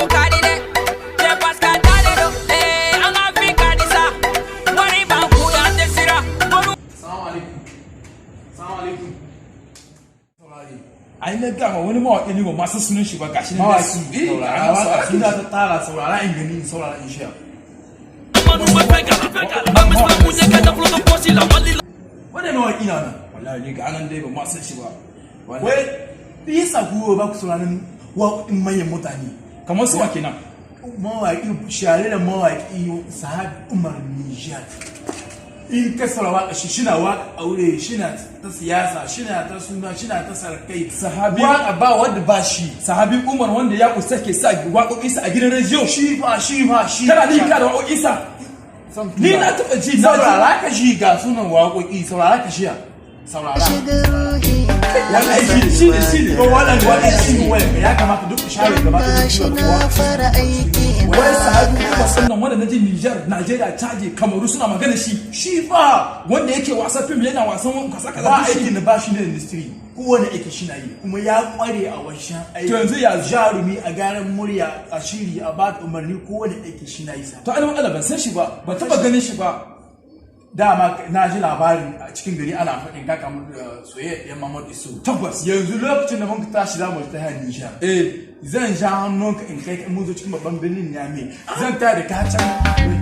Ko ka di dɛ, cɛ parce que a dalen don. An ka vie ka di sa, wari b'an kun yan, an tɛ siran. Salamu alaikum. Salamu alaikum. Saurari. Ai na gama wani mawaƙi ne, ba ma san sunan shi ba, gashi nan dai. Mawaki. Saurara Waka waka suna ta tara, saurara in gani, in saurara in sha. Wannan mawaki na nan. Wallahi ni ga nan dai ba ma san shi ba. Wai me yasa ku ba ku sauraron waƙoƙin manyan mutane? Kamar su wa kenan? Mawaƙi shahararren mawaƙi Sahabi Umar Nijar. In ka saurara waƙa shi, shina waƙa aure, shina ta siyasa, shina ta suna, shina ta sarkai. Waƙa ba wanda ba shi. Sahabi Umar wanda ya kusa ke sa waƙoƙinsa a gidan rediyo? Shi fa, shi fa, shi. Kana ni ka da waƙoƙinsa? Ni na taɓa ji, na ji. Saurara ka shi, ga sunan waƙoƙi, saurara ka shiya. Saurara. Wallahi shi ne, shi ne, shi ne. Ko wannan shi ne wayan ya kamata duk share gaba da Tashi duk na fara aiki. Wai Sahabi Umar sannan wanda na ji Niger, Nigeria, Chad, Kamaru suna magana shi? Shi fa. Wanda yake wasan fim, yana wasan kaza kaza. Ba Duk shi. aikin da ba shi ne industry, kowane aiki shi na yi, kuma ya kware a wancan aiki. To yanzu ya- Jarumi a gyaran murya, a shiri, a ba da umarni, kowane aiki shi na yi sa. To ai matsala, ban san shi ba, ban taɓa ganin shi ba. Dama na ji labarin a cikin gari ana faɗin ka kamar da soyayya ɗayan Muhammad Isu. Tabbas. Yanzu lokacin da muka tashi za mu ta Nijar, zan sha hannunka in kai ka, mun zo cikin babban birnin Niamey, zan taya da ka can.